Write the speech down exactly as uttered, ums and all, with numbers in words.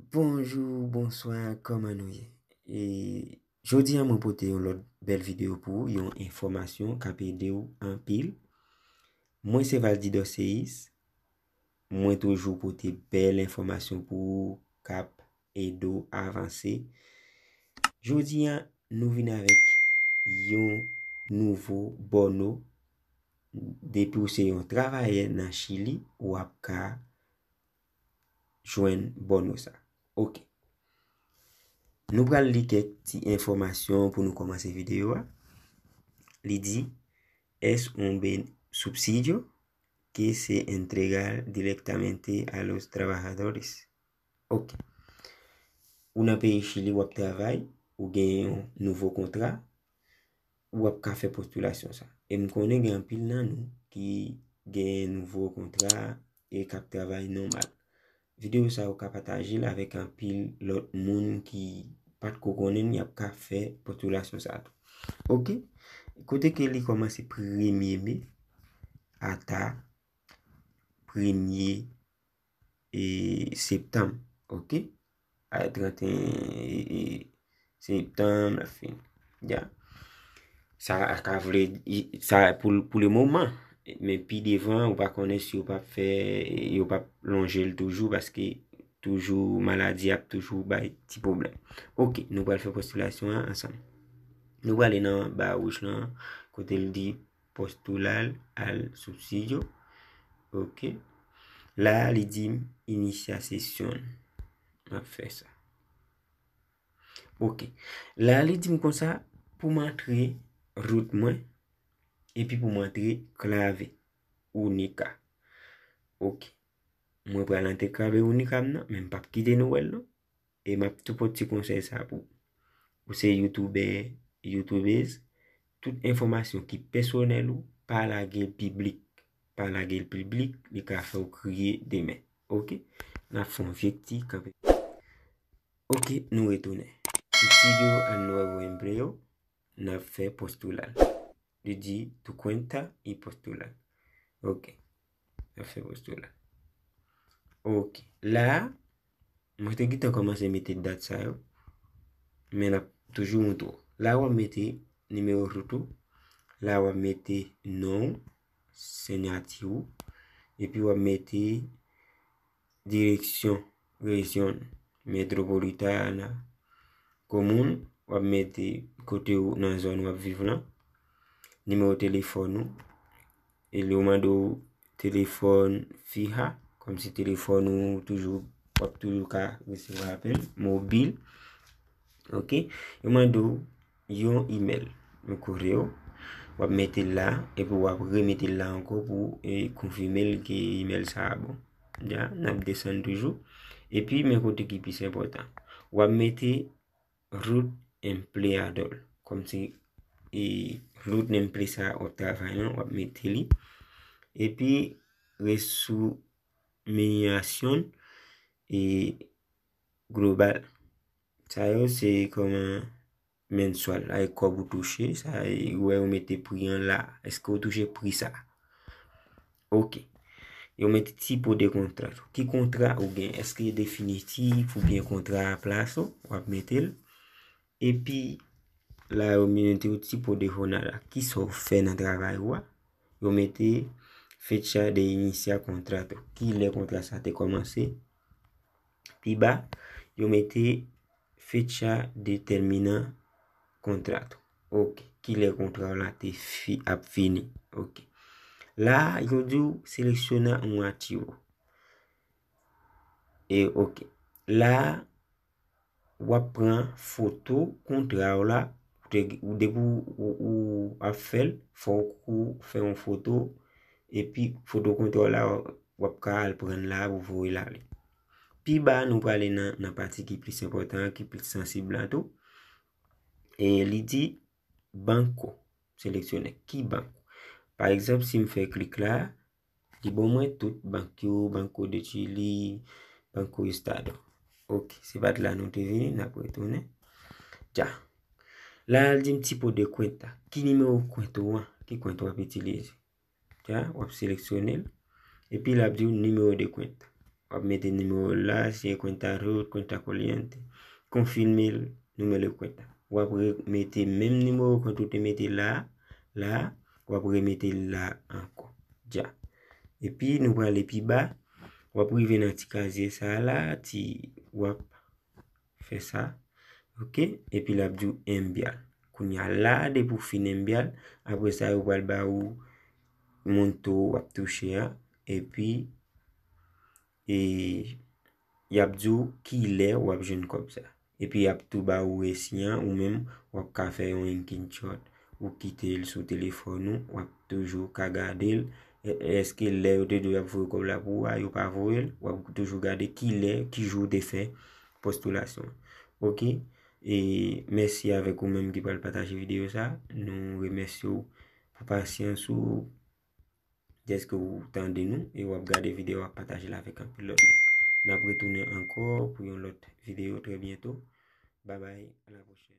Bonjou, bonswa, kòman nou ye? E jodi a mwen pote yon lòt bèl videyo pou ou, yon enfòmasyon k ap ede w anpil. Mwen se Valdy Dorcéus, mwen toujou pote bèl enfòmasyon pou ou k ap ede w avanse. Jodi a, nou vin avèk yon nouvo bòno. Depi w se yon travayè nan Chili, w ap ka jwenn bòno sa. Ok. Nou pral li kèk ti enfòmasyon pou nou kòmanse videyo a. Li di, es un ben subsidio que se entrega directamente a los trabajadores. Ok. Ou nan peyi Chili, w ap travay, ou gen yon nouvo kontra, w ap ka fè postilasyon sa. E m konnen gen anpil nan nou ki gen nouvo kontra e k ap travay nòmal. Videyo sa yo ka pataje l avèk anpil lòt moun ki pa t ko konnen y ap ka fè postilasyon sa tou. Ok? Kote ke li kòmanse premye me ata premye e, septanm. Ok? A trannteyen e, e, septanm, l ap fini. Ya. Sa ka vle, sa pou, pou le moman. Men pi devan, ou pa konnen si yo p ap fè, yo p ap lonje l toujou, paske toujou maladi ap toujou bay ti pwoblèm. Ok, nou pral fè postilasyon an ansanm. Nou prale nan ba wouj lan, kote l di postular al subsidio. Ok. La, li di m iniciar sesión. M ap fè sa. Ok. La, li di m konsa pou m antre root mwen, epi pou m antre clave única. Ok. Mwen pral antre clave única m nan, men m p ap kite nou wè l non. E m ap tou pote ti konsèy sa pou ou. Ou se youtubè, youtubèz, tout enfòmasyon ki pèsonèl ou, pa lage l piblik. Pa lage l piblik, li ka fè w kriye demen. Ok? N ap fè yon vye ti kanpe. Ok, nou retounen. Subsidio al nuevo empleo, n ap fè postular. Li di tu cuenta y postular. Ok. N ap fè postular. Ok. La, mwen te gentan kòmanse mete dat sa yo. Men n ap toujou montre w. La, w ap mete nimewo root ou. La, w ap mete non w, siyati w. Epi w ap mete direksyon, rejyon, metropolitana, komin, w ap mete kote w nan zòn w ap viv lan, nimewo telefòn ou, e yo mande w telefòn fiha, kòmsi telefòn ou toujou, w ap toujou ka resevwa apèl, mobil. Ok? Yo mande w yon imèl, yon koreo, w ap mete l la, epi w ap remete l la ankò pou e, konfime l ke imèl sa a bon. Ya, n ap desann toujou. Epi, men kote ki plis enpòtan. W ap mete root empleador. Kòmsi e, root name place sa w ap travay lan, w ap mete li. Epi, resumiñación e, global. Sa yo se kòman mensual, ay kòb ou touche, sa e, ou wè yo mete pri an la. Èske ou touche pri sa? Ok. Yo mete tipo de contrato. Ki kontra ou gen? Èske definitif oubyen kontra a plas ou? W ap mete l. Epi, la yo mete yo tipo de jornada. Kisa w fè nan travay ou a? Yo mete fecha de inicia contrato. Kilè kontra sa te kòmanse? Pi ba, yo mete fecha de termina contrato. Ok. Kilè kontra w la te fi, ap fini? Ok. La, yo di w seleksiona un archivo. E ok. La, w ap pran foto kontra w la. Ou te, ou, depi w, ou, ou ap fè l, fò w fè yon foto. Epi, foto kontra w la, w ap ka al pran l la pou voye l ale. Pi ba, nou prale nan, nan pati ki plis enpòtan an, ki plis sansib la tou. E li di, banko. Seleksyone ki bank. Pa egzanp, si m fè klik la, li ban mwen tout bank yo, Banco de Chile, Banco Estado. Ok, se pa t la nou te vini, n ap retounen. Dja. La, l di m tipo de cuenta. Ki nimewo kwent ou an? Ki kwent w ap itilize? Dja, w ap seleksyone l. Epi l ap di w nimewo de kwent. w ap mete nimewo l la, si e cuenta root, cuenta corriente, konfime l, numero de cuenta. W ap remete menm nimewo kont ou te mete la, la, w ap remete l la ankò. Dja. Epi nou prale pi ba, w ap rive nan ti kazye sa a la, ti w ap fè sa. Oke? Epi l ap di w enviar. Kounye a la, depi w fin enviar, apre sa yo pral ba ou monto w ap touche a, epi e y ap di w kilè w ap jwenn kòb sa. Epi y ap tou ba ou resi an, ou menm w ap ka fè yon screenshot, ou kite l sou telefòn ou, w ap toujou ka gade l. E- Èske lè yo te di w y ap voye kòb la pou ou a, yo pa voye l, w ap toujou gade kilè, ki jou w te fè postilasyon an. Oke? E mèsi avèk ou menm ki pral pataje videyo sa. Nou remèsye w pou pasyans ou, dèske ou tande nou e w ap gade videyo, w ap pataje l avèk anpil lòt moun. N ap retounen ankò pou yon lòt videyo trè byento. Babay, a la pwochèn.